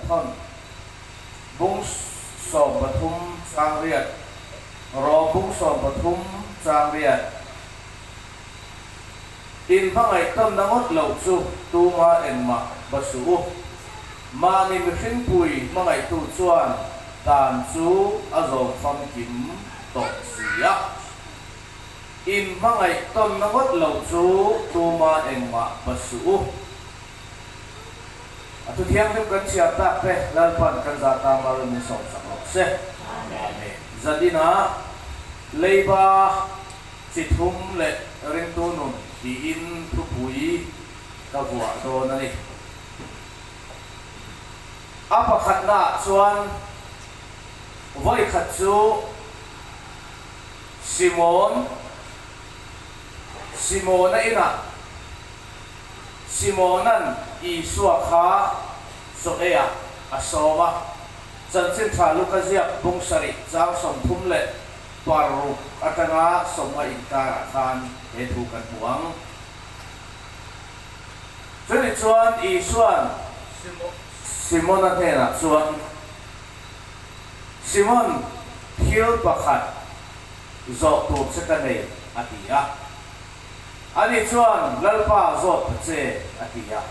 thawn bung 13 chang riat, Rom bung 13 chang riat. In hmangaih tawnna ngawt loh chu tuma engmah va suh u. Mahni mihringpui hmangaihtu chuan dan chu a zawm famkim tawh si a. In hmangaih tawnna ngawt loh chu tuma engmah va suh u. A thu thianghlim kan chhiar tak te Lalpan kan zah ta mal min sawmsak rawh se. Amen. Zaninah Leiba. Chi thum leh ringtu nun tiin thupui ka vuah dawn a ni. A pakhatnaah chuan vawikhat chu Simon, Simona inah Simona'n Isua kha chaw eiah a sawm a, Chanchin Tha Luka ziak bung sarih chang 30 leh 6 atanga 50 inkarah khan he thu kan hmu ang. Chumi chuan Isua'n Simona hnenah chuan, Simon, thil pakhat zawh tur che ka nei, a ti a. Ani chuan, Lalpa, zawt ta che, a ti a.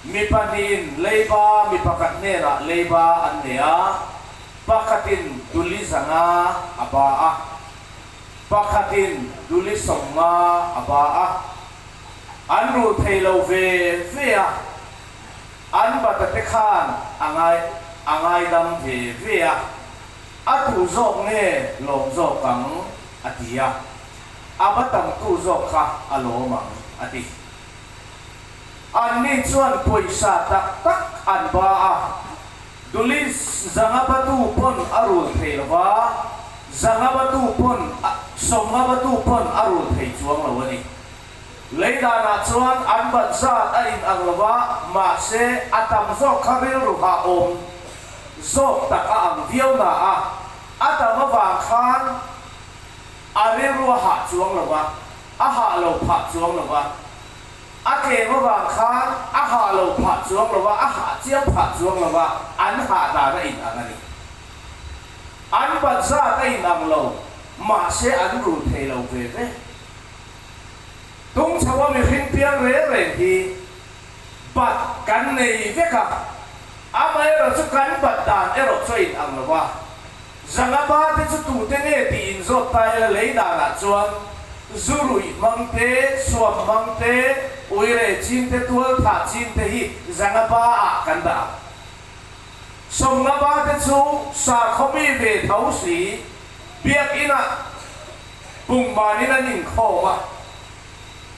Mi pahnihin leiba mi pakhat hnenah leiba an nei a. Pakhatin duli 500 a ba a, pakhatin duli 50 a ba a. An rul thei lo ve ve a, an bata te khan a ngai a ngaidam ve ve a, a tu zawk nge lawm zawk ang a ti a, a ba tamtu zawk kha a lawm ang a ti. Anni chuan pawisa tak tak an ba a. Duli 500 batu pawn a rul thei lo va, 500 batu pawn 50 batu pawn a rul thei chuang lo a ni. Lei danah chuan an bat zat a in ang lo va, mahse a tam zawk kha rilru hah awm zawk tak a ang viau na a, a tam avang khan a rilru a hah chuang lo va, a hah lo phah chuang lo va. A tlem avang khan a hah lo phah chuang lo a, a hah chiam phah chuang lo a, an hah dan a inang a ni. An bat zat a inang lo, mahse an rul thei lo ve ve. Tung chho a mihring piang reng reng hi bat kan nei vek a, amaherawh chu kan bat dan erawh chu a inang lo a. 500 ba te chu tute nge tih inzawt ta ila lei danah chuan zu ruih hmang te, suam hmang te, uire chin te, tual thah chin te hi 500 ba ah kan dah ang. 50 ba te chu sakhaw mi ve tho si, biakinah pungmanin an inkhawm a,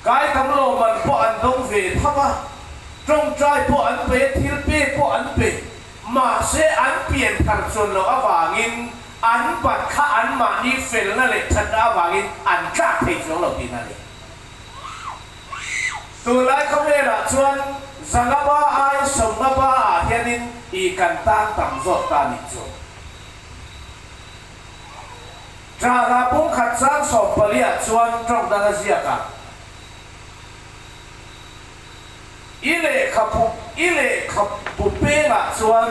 kaikam lawmman pawh an dawng ve tho a, tawngtai pawh an pe, thil pek pawh an pe. Mahse, an pian thar chuan loh avangin an bat kha anmahni felna leh thatna avangin an tlak thei chuang lo tihna a ni. Tunlai khawvelah chuan 500 ba ai 50 ba ah hianin i kan tan tam zawk ta nih chu. Ṭahla pumkhat chang 14 ah chuan ṭawng dang a ziak a. I lehkhabu i lehkhabu pengah chuan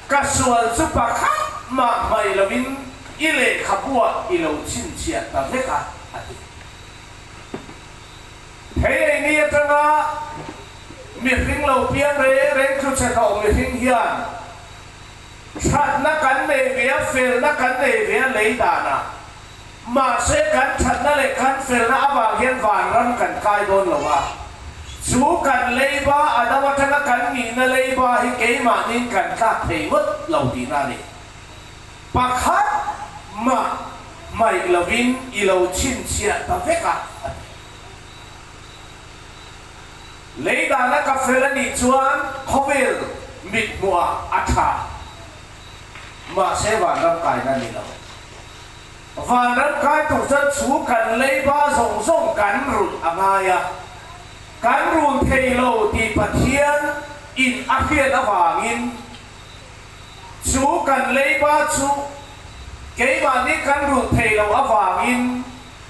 ka sual chu pakhat mah hmai loin i lehkhabuah i lo chhinchhiah ta vek a, a ti. Thei ei ni atanga mihring lo piang reng reng thu che tawh mihring hian thatna kan nei ve a, felna kan nei ve a lei danah Mahse, kan thatna leh kan felna avang hian vanram kan kai dawn lo a. Chu kan leiba a dam atanga kan nihna leiba hi keimahniin kan tlak thei ngawt lo tihna a ni. Pakhat mah hmaih lovin i lo chhinchhiah ta vek a, a ti. Lei dana ka fel a nih chuan khawvel mithmuhah a tha. Mahse, vanram kaina a ni lo. Vanram kai tur chuan chu kan leiba zawng zawng kan rulh a ngai a, kan rul thei lo tih Pathian in a hriat avangin chu kan leiba chu keimahni kan rulh thei lo avangin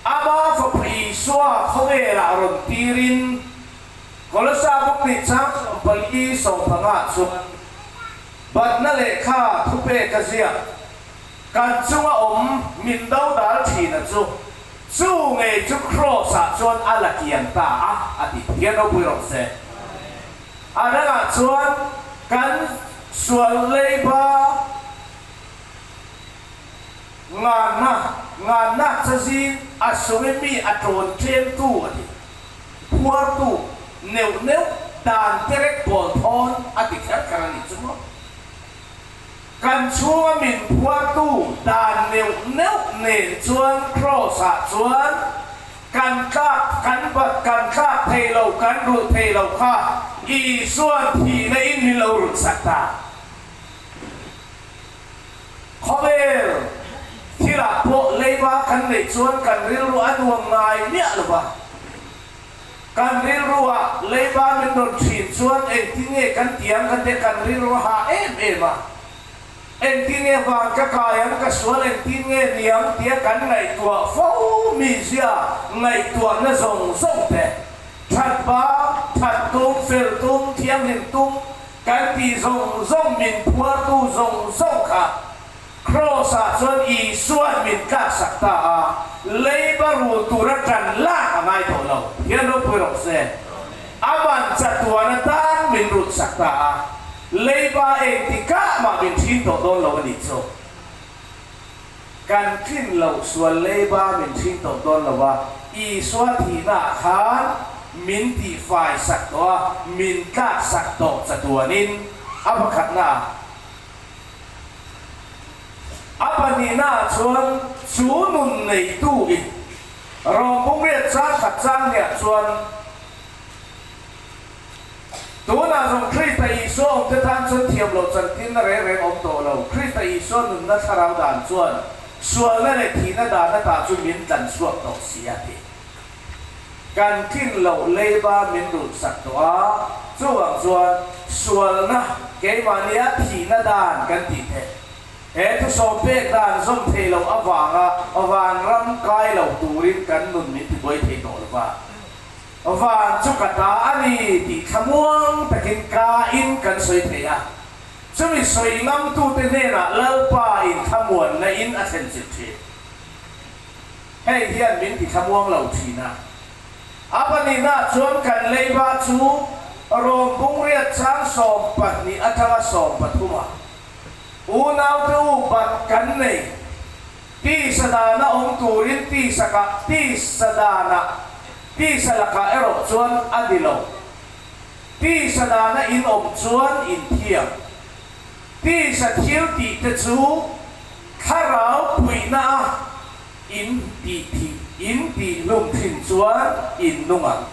Ama Fapa Isua khawvelah rawn tirin. Kolosa bawk nih chang 14 15 chuan batna lehkha thupek a ziak, Kan chunga awm min dodal thina chu, chu ngei chu Kraws-ah chuan a la kian ta a, a ti. Pathian ropui rawh se. A dangah chuan kan sual leiba nganna, nganna chazin a sung i mi a tawn tlemtu a ti. Phuartu neuh neuh dan terek bawl thawn a ti kher kher a nih chu maw? Kan chhunga min phuartu dan neuh neuh nen chuan Kraws-ah chuan kan tlak kan bat kan tlak thei lo kan rulh thei lo kha Isua'n thihna in min lo rulh sak ta. Khawvel thilah pawh leiba kan neih chuan kan rilru a nuam ngai miah lo va. Kan rilruah leiba min rawn thin chuan engtin nge kan tiang ka te kan rilru a hah em em a. Engtin nge van ka kai ang, ka sual engtin nge niang tia kan ngaihtuah fo mizia ngaihtuahna zawng zawng te, that ba, that tum, fel tum, thianghlim tum, Kan tih zawng zawng min phuartu zawng zawng kha Kraws-ah chuan Isua'n min tlaksak ta a, leiba rul tura ṭan lak a ngai tawh lo. Pathian ropui rawh se. Aman chatuan atan min rulhsak ta a, leiba engtikah mah min ṭhin tawh dawn lo a nih chu. Kan tlin loh sual leiba min ṭhin tawh dawn lo a, Isua thihnaah khan min tihfai sak tawh a, min tlak sak tawh chatuanin a pakhatnaah. A pahnihnaah chuan chu nun neitu in Rawngpumriat chang khat chang hniah chuan, Tunah zawng Krista Isua awmte tan chuan thiam loh chantinna reng reng awm tawh lo. Krista Isua nunna thlarau dan chuan sualna leh thihna dan ata chu min tlan chhuak tawh si a ti. Kan tlin loh leiba min rulhsak tawh a, chuvang chuan sualna keimahnia thihna dan kan tih theih. He thusawm pek dan zawm thei loh avanga vanram kai lo turin kan nun min tibuai thei tawh lo va. Van chu ka ta a ni tih thlamuang takin ka in kan sawi thei a, chumi sawi ngamtute hnenah Lalpa in thlamuanna in a thlen chilh thin. Hei hian min ti thlamuang lo thin a. A pahnihnaah chuan kan leiba chu Rom bungriat chang 12 atanga 13 ah unaute u bat kan nei. Tisa dana awm turin tisa kah tisa dana tisa lakah erawh chuan a ni lo. Tisa dana in awm chuan in thiam. Tisa thil tih te chu thlarau puihna a in tih thih in tih hlum thin chuan in nung ang.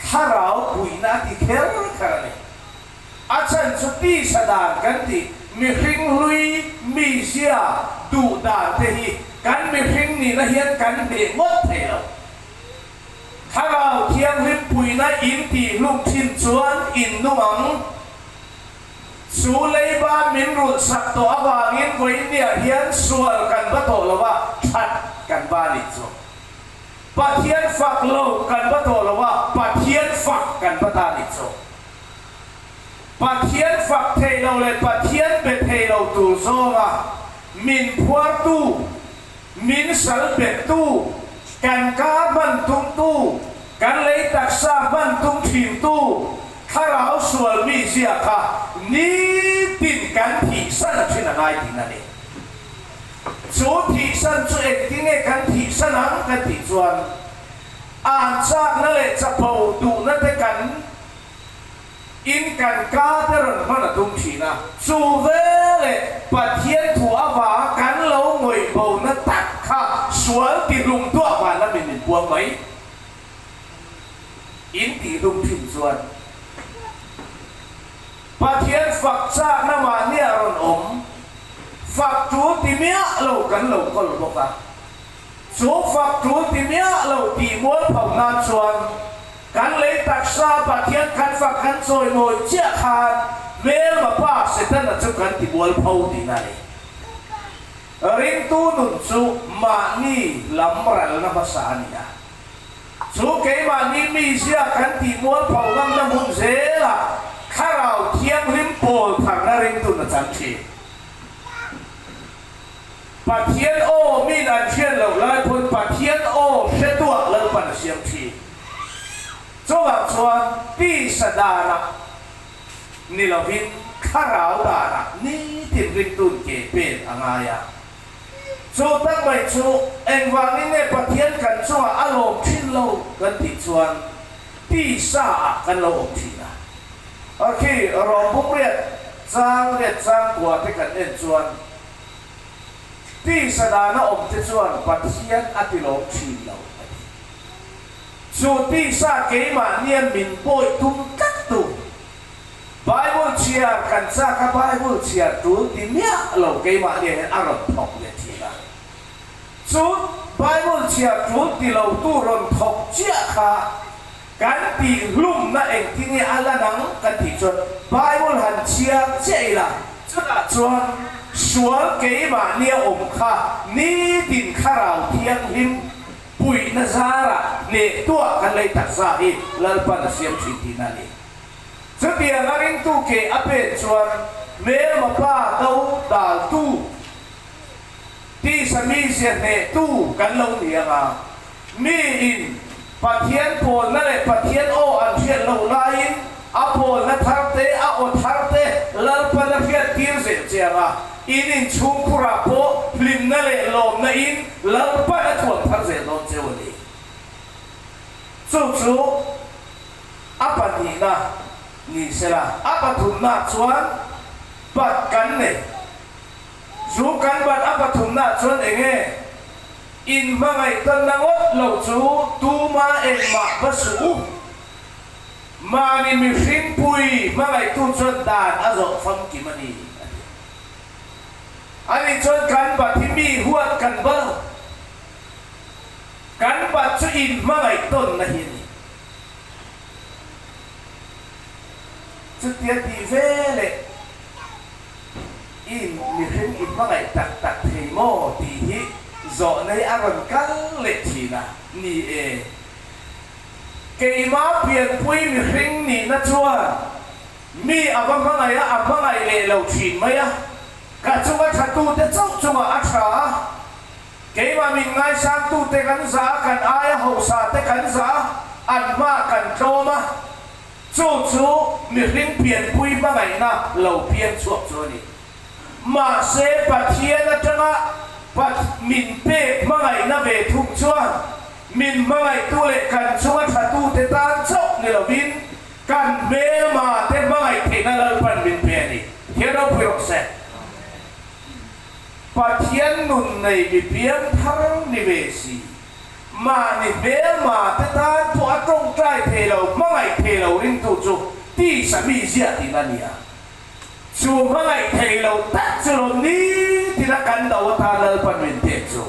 Thlarau puihna a ti kher kher a ni. A chhan chu tisa dan kan tih mihring hlui mizia duh dan te hi kan mihring nihna hian kan hneh ngawt thei lo. Thlarau Thianghlim puihna in tih hlum thin chuan in nung ang. Chu leiba min rulh sak tawh avangin vawiinniah hian sual kan va tawh lo a, that kan va nih chu. Pathian fak lo kan va tawh lo a, Pathian fak kan va ta nih chu. Pathian fak thei lo leh Pathian be thei lo tur zawnga min phuartu, min sal bettu, kan ka hman tumtu, kan lei taksa hman tum thintu thlarau sual mizia kha nitin kan thihsan thin a ngai thin a ni. Chu thihsan chu engtinge kan thihsan ang kan tih chuan an chakna leh chapo duhna te kan In kan ka te rawn hman a tum thin a, chu veleh Pathian thu avanga kan lo ngawih bo na tak kha sual ti hlum tuah van lamin min puang mai. In tih hlum thin chuan Pathian fak chakna mahnia rawn awm, fak tul ti miah lo kan lo kawl bawk a. Chu fak tul ti miah lo tih mualpho nan chuan kan lei taksa Pathian kan fak kan chawimawi chiah khan hmelma pa Setana chu kan ti mualpho tihna a ni. Ringtu nun chu mahni lam ralna hmasa a ni a. Chu keimahni mizia kan tih mualpho ngamna hmun zelah Thlarau Thianghlim pawl tharna ringtun a chan thin. Pathian aw min an hriat loh lai pawn Pathian aw hretuah Lalpan a siam thin. Chuvang chuan tisa danah ni lovin thlarau danah nitin ringtun ke pen a ngai a. Chu tak mai chu engvangin nge Pathian kan chungah a lawm thin lo kan tih chuan tisa ah kan lo awm thin a. Khi rawng riat chang riat chang kua te kan en chuan tisa dana awm te chuan Pathian a ti lawm thin lo a ti. Chu tisa keimahnia min pawi tum tlat tu Bible chhiar kan chak a Bible chhiar tul ti miah lo keimahnia hian a rawn thawk leh thin a. Chu Bible chhiar tul ti lo tu rawn thawk chiah kha Kan tih hlumna engtin nge a la nang kan tih chuan Bible han chhiar chiah ila, chutah chuan sual keimahnia awm kha nitin Thlarau Thianghlim puihna zarah hneh tuah kan lei taksa hi Lalpan a siam thin tihna a ni. Chutiang a ringtu ke a pen chuan hmelma pa do daltu tisa mizia hnehtu kan lo ni ang a, Miin Pathian pawlna leh Pathian aw an hriat loh laiin a pawlna thar te, a aw thar te Lalpan a hriattir zel che ang a, in inchhungkhurah pawh hlimna leh lawmna in Lalpan a thuam thar zel dawn cheu a ni. Chu chu a pahnihna ni sela, a pathumnaah chuan bat kan nei. Chu kan bat a pathumnaah chuan eng nge? In hmangaih tawnna ngawt lo chu tuma engmah va suh u. Mahni mihring pui hmangaihtu chuan dan a zawh famkim a ni, a ti. Ani chuan kan bat hi mi huat kan ba lo. Kan bat chu in hmangaih tawnna hi a ni. Chutia tih ve leh In mihring i hmangaih tak tak thei maw tih hi zawhnei a rawn kal leh thin a, ni e. Keimah pianpui mihring nihna chuan mi a va hmangaih a, a hmangaih leh lo thin mai a, ka chunga thatute chauh chungah a tha a, keimah min ngaisangtute kan zah a, kan aia hausa te kan zah a, an hmaah kan tlawm a. Chu chu mihring pianpui hmangaihna lo piang chhuak chu a ni. Mahse, Pathian atanga Path min pek hmangaihna ve thung chuan min hmangaihtu leh kan chunga thatute tan chauh ni lovin kan hmelma te hmangaih theihna Lalpan min pe a ni. Pathian ropui rawh se. Pathian nun nei mi piang thar ni ve si. Mahni hmelma te tan pawh a tawngtai thei lo, hmangaih thei lo ringtu chu tisa mi ziah tihna a ni a. Chu hmangaih thei lo tak chu lo nitin a kan do atan Lalpan min pek chu.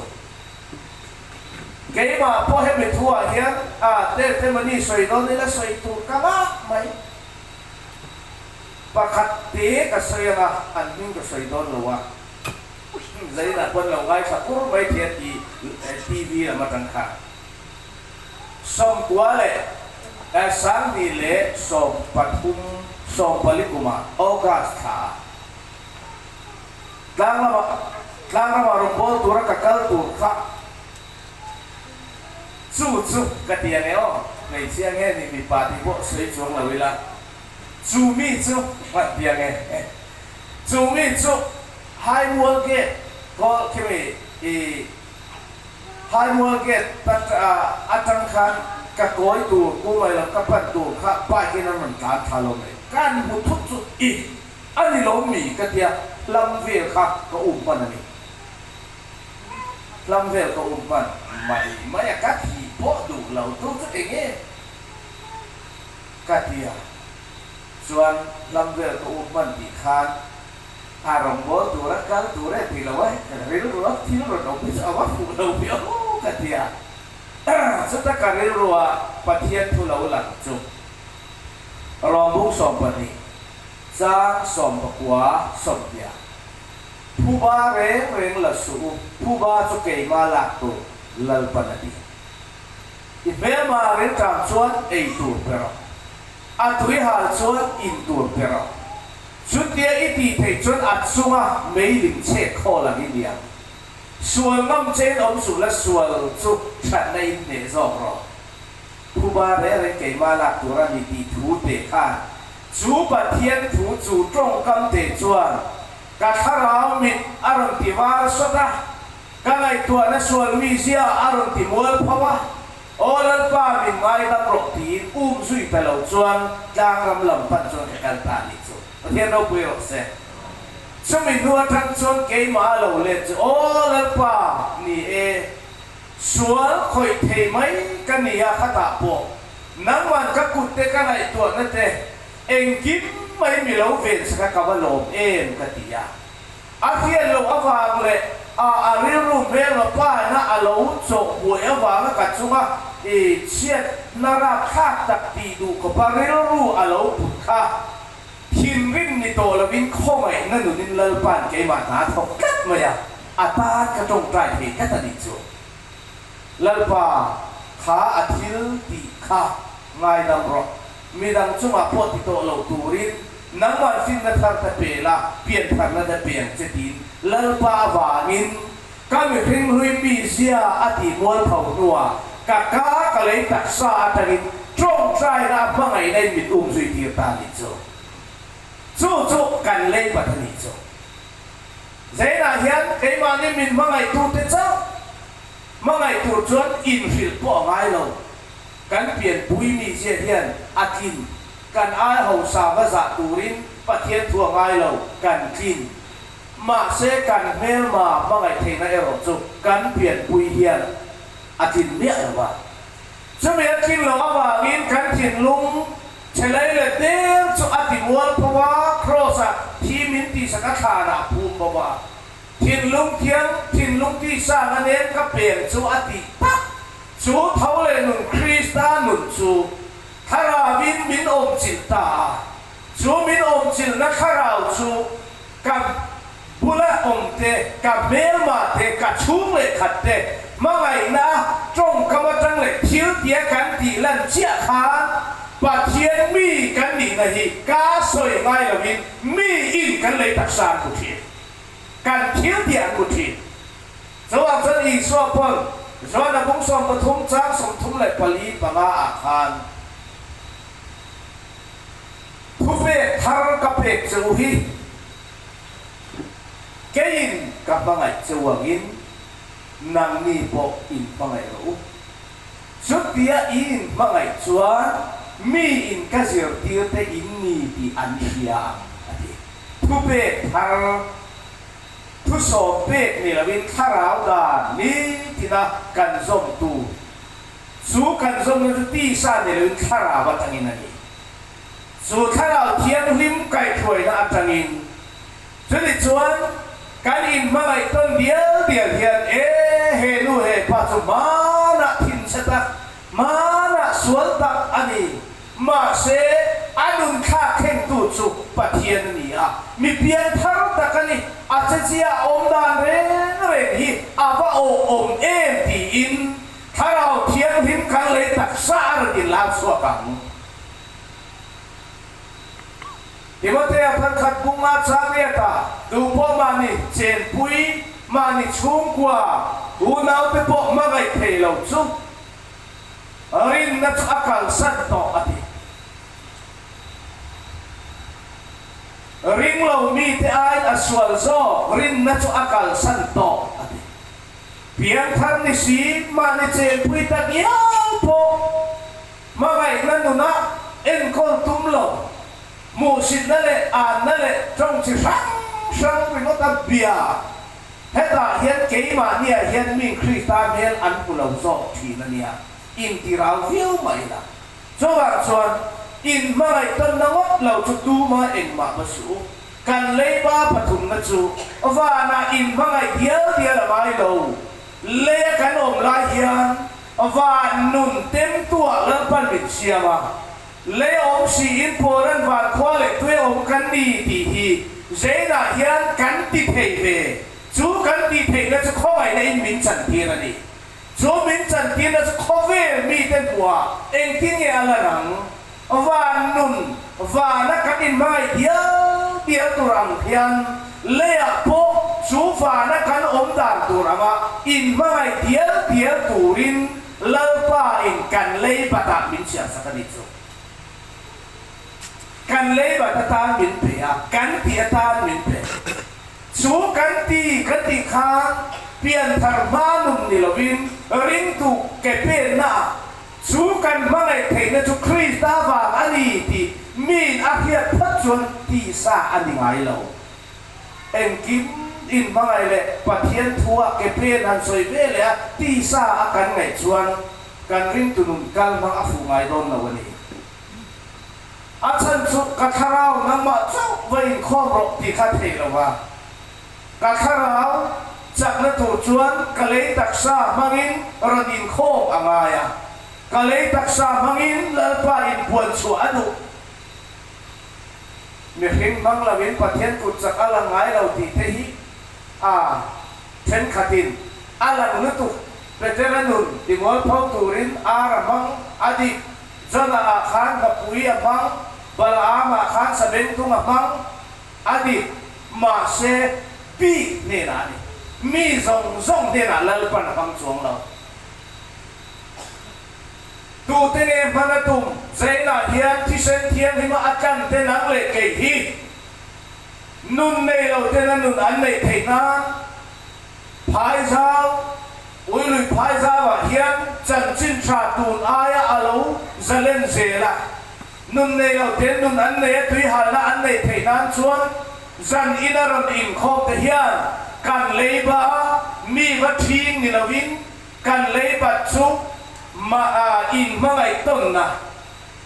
Keimah pawh hemi thuah hian a testimony sawi dawn ila sawi tur ka ngah mai. Pakhat te ka sawi anga an hming ka sawi dawn lo a. Zainah pawn lo ngaithla kur mai thei a ti TV lam atang khan. 90 leh 2013 14 kumah August thla ah tlang lamah tlang ramah rawn bawl tura ka kal tur kha chu chu ka ti ang e aw, hmeichhia nge ni mipa tih pawh sawi chuang lo ila chu mi chu ka ti ang e. Chu mi chu Haimual Gate kawl khimi i Haimual Gate atang khan ka kawi tur Kumai lam ka pan tur kha bike in an rawn tlan thla lo mai. Kan hmu thut chu i a ni lo mi ka tia hlam vel kha ka um hman a ni. Hlam vel ka um hman mai mai a ka thih pawh duh lo tu chu eng nge ka tia. Chuan hlam vel ka up hman tih khan a rawngbâwl tura kal tur e ti lo a, ka rilru a thil rawn awm hi chu a va fuh lo viau ka ti a. Chuta ka rilrua Pathian thu lo lang chu Rawmbung 12, chang 19 sawmhnih Phuba reng reng la suh u, phuba chu keima lak tur Lalpan a ti. I hmelma rilṭam chuan ei tur pe rawh. A tui hal chuan in tur pe rawh. Chutia i tih theih chuan a chunga meiling chhek khawl ang i nia. Sual ngam chein awm suh la sual chu thatna in hneh zawk rawh. Phuba reng reng keimah lak tur a ni tih thu te khan chu Pathian thu chu tawngkam te chuan ka thlarau mit a rawn ti var sawt a, ka ngaihtuahna sual mizia a rawn ti mual pho a, Aw Lalpa min ngaidam rawh tiin um zui ta lo chuan tlangram lam pan chuan ka kal ta a nih chu. Pathian ropui rawh se. Chumi hnu atang chuan keimah a lo let chu, Aw Lalpa, ni e, sual khawih thei mai ka ni a khatah pawh nangman ka kut te ka ngaihtuahna te engkim mai mi lo ven sak a ka va lawm em ka ti a. A hriat loh avang leh a a rilru hmelma paina a lo chawh buai avanga ka chunga i chhiatna rapthlak tak tih duh khawpa rilru a lo put kha thinrim ni tawh lovin khawngaihna nunin Lalpa'n keimah hna a thawk tlat mai a, a tan ka tawngtai thei tlat a nih chu. Lalpa kha a thil tih kha ngaidam rawh. Midang chungah pawh ti tawh lo turin nangmah finna thar te pe la, pian tharna te pe ang che tiin Lalpa avangin ka mihring hlui mizia a tih mualpho hnuah ka ka ka lei taksa atangin tawngtaina a hmangaihna in min um zui tir ta a nih chu. Chu chu kan lei pat a nih chu. Zainah hian keimahni min hmangaihtute chauh hmangaih tur chuan inhrilh pawh a ngai lo. Kan pianpui mizia hian a tlin, kan ai hausa va zah turin Pathian thu a ngai lo, kan tlin. Mahse kan hmelma hmangaih theihna erawh chu kan pianpui hian a tlin miah lo va. Chumi a tlin loh avangin kan thinlung chhelei leh der chu a ti mual pho a, Kraws-ah thi min tihsak a thlanah a phum bo a. Thinlung thiang, thinlung tihsang a nen ka peng chu a tih tak chu tho leh nun Krista nun chu Thlarauin min awmchilh ta a, chu min awmchilhna Thlarau chu ka bula awm te, ka hmelma te, ka chhung leh khat te hmangaihna tawngkam atang leh thil tia kan tih lan chiah khan Pathian mi kan nihna hi ka sawi ngai loin mi in kan lei taksa an hmu thin. Kan thil tih an hmu thin. Chuvang chuan Isua pawn Johana bung 13 chang 34 panga ah khan Thupek thar ka pek che u hi keiin ka hmangaih che u angin nangni pawh in hmangaih rawh u. Chutia i in hmangaih chuan mi in ka zirtir te in ni tih an hria ang a ti. Thupek thar, thusawm pek ni loin thlarau dan nitina kan zawm tur. Chu kan zawmna chu tisa ni loin thlarau atangin a ni. Chu thlarau thianghlim kaihhruaina atangin. Chuni chuan kan inhmangaih tawn dial dial hian e he nu he pa chu hmanah thinchhe tak, hmanah sual tak a ni. Mahse, a nun thlak thlengtu chu Pathian a ni a, mi pian thar tak a ni. A chezia a awm dan reng reng hi a va awhawm em tiin Thlarau Thianghlim kan lei taksa a rawn inlar chhuak ang. Timothea phankhat bunga changriata duh pawh mahni chenpui, mahni chhungkua, unaute pawh hmangaih thei lo chu Rinna chu a kalsan tawh a ti. Ring lo mite aiin a sual zawk, rinna chu a kalsan tawh a ti. Piangthar ni si, mahni chenpui tak ngial pawh hmangaihna nunah enkawl tum lo, hmuhsitna leh anna leh tawng chi hrang hrang ringawt a bia. Hetah hian keimahniah hian mi Krista hmel an hmu lo zawk thin a nia, intirau viau mah ila. Chuvang chuan in hmangaih tawnna ngawt lo chu tuma engmah va suh u. Kan leiba pathumna chu vanah in hmangaih dial dial a ngai lo. Leia kan awm lai hian van nun temtuah Lalpan min siam a. Lei awm siin Poland van khua leh tui awm kan ni tih hi Zainah hian kan ti thei ve. Chu kan tih theihna chu khawngaihna in min chantir a ni. Chu min chantirna chu khawvel mite hmuhah engtin nge a lan ang? Van nun vana kan inhmangaih dial dial tur ang hian leiah pawh chu vana kan awm dan tur anga inhmangaih dial dial turin Lalpa in kan lei batah min chhiahsak a nih chu. Kan lei bat atan min pe a, kan tih atan min pe. Chu kan ti kan tih khan pianthar hma nun ni lovin ringtu ke pennaah Chu kan hmangaih theihna chu Krista vang a ni tih miin a hriat phawt chuan tisa a ni ngai lo. Engkim in hmangaih leh Pathian thua ke pen han sawi ve leh a tisa a kan ngaih chuan kan ringtu nun kal hmang a fuh ngai dawn lo a ni. A chhan chu ka thlarau nangmah chauh va inkhawm rawh tih kha theih lo va. Ka thlarau chakna tur chuan ka lei taksa hmangin rawn inkhawm a ngai a, ka lei taksa hmangin Lalpa inpuan chhuah a duh. Mihring hmang loin Pathian kut chak a lang ngai lo tih te hi a thenkhatin a lang lutuk. Petera nun timualpho turin ar a hmang a dik, Jonah-ah khan ngapui a hmang, Balaam-ah khan sabengtung a hmang, A dik, mahse bik hnenah a ni. Mi zawng zawng hnenah Lalpan a hmang chuang lo. Tute nge hman a tum? Zainah hian thisen thianghlima a tlan te nang leh kei hi nun nei lo ten a nun an neih theih nan Phaizau, Uilui Phaizauah hian chanchin tha tun aia a lo zalen zel a. Nun nei lo ten nun an nei a, tuihalna an neih theih nan chuan zan ina rawn inkhawm te hian kan leiba mi va ṭhing ni lovin kan leibat chu mah in hmangaih tawnna,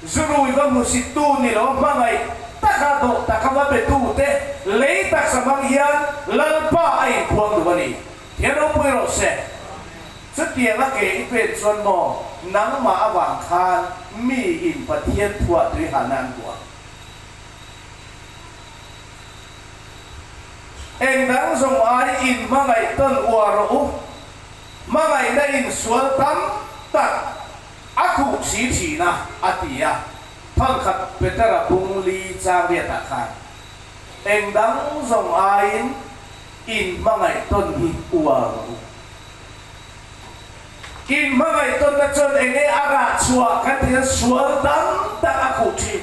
zurui va hmusittu ni lo hmangaih taka dawh taka va betu te lei taksa hmang hian Lalpa a inphuang duh a ni. Thian ropui rawh se. Chutiang a ke i pen chuan maw nangmah avang khan mi in Pathian thuah tui halna an buah. Eng dang zawng ai in hmangaih tawn uar rawh u, hmangaihna in sual tam tak a khuh si thin a, a ti a. Thawnkhat Petera bung li chang riatah khan eng dang zawng aiin in hmangaih tawn hi uar rawh u. In hmangaih tawnna chuan eng nge a rah chhuah kan tih hian sual tam tak a khuh thin.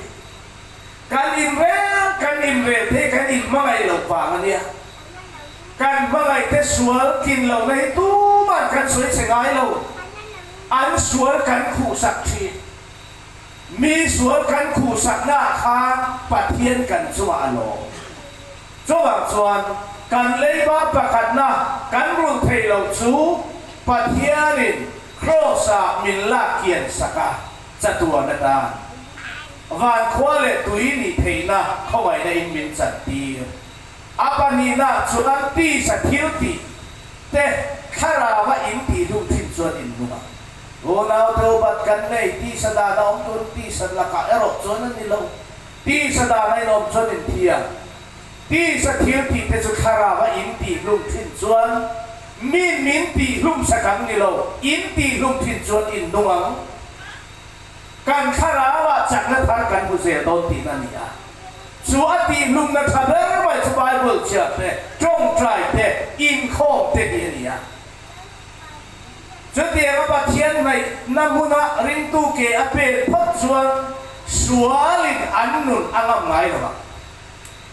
Kan inrel kan inrel thei kan inhmangaih loh vang a nia. Kan hmangaih te sual tlin lohna hi tuman kan sawi chhe ngai lo. An sual kan khuhsak thin. Mi sual kan khuhsaknaah khan Pathian kan chungah a lawm. Chuvang chuan kan leiba pakhatna kan rulh theih loh chu Pathianin Kraws-ah min lak kian sak a, chatuan atan van khua leh tui nih theihna khawngaihna in min chantir. A pahnihna chuan tisa thil tih te thlarau-a in tih hlum thin chuan in nung a. Unau te upat kan nei, tisa dan a awm tun tisa lakah erawh chuan a ni lo. Tisa dan a inawm chuan in thi a, tisa thil tih te chu thlarau a in tih hlum thin chuan mi min tih hlum sak ang ni lo, in tih hlum thin chuan in nung ang. Kan thlarau ah chakna thar kan hmu zel dawn tihna a ni a. Chu a tih hlumna tha ber mai chu Bible chhiar te, tawngtai te, inkhawm te hi a ni a. Chutianga Pathian hnaihna hmuna ringtu ke a pek phawt chuan sualin an nun a ngam ngai lo ang.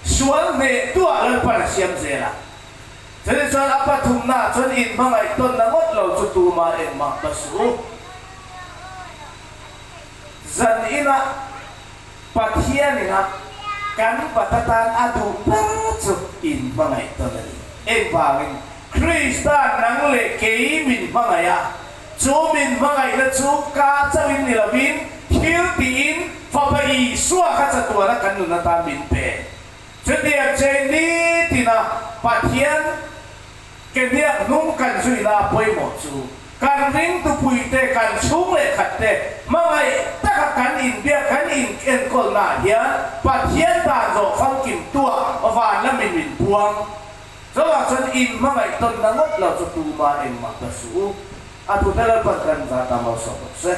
Sual hneh tuah Lalpan a siam zel a. Chutichuan chuan a pathumnaah chuan inhmangaih tawnna ngawt lo chu tumah engmah ba suh u. Zan inah Pathian ina kan bat atan a duh ber chu inhmangaih tawn a ni. Engvangin? Krista nang leh kei min hmangaih a, chu min hmangaihna chu ka chauhin ni lovin thil tiin Fapa Isua kha chatuana kan nun atan min pe. Chutiang che nitina Pathian ke hniak hnung kan zuina a pawimawh chu kan ringtupuite, kan chhung leh khatte hmangaih taka kan inbiak, kan inenkawlnaah hian Pathian dan zawh famkim tuah van lamin min puang. Chuvang chuan in hmangaih tawnna ngawt lo chu tuma engmah ta suh u. A thute Lalpan kan va tam hausa bawk se.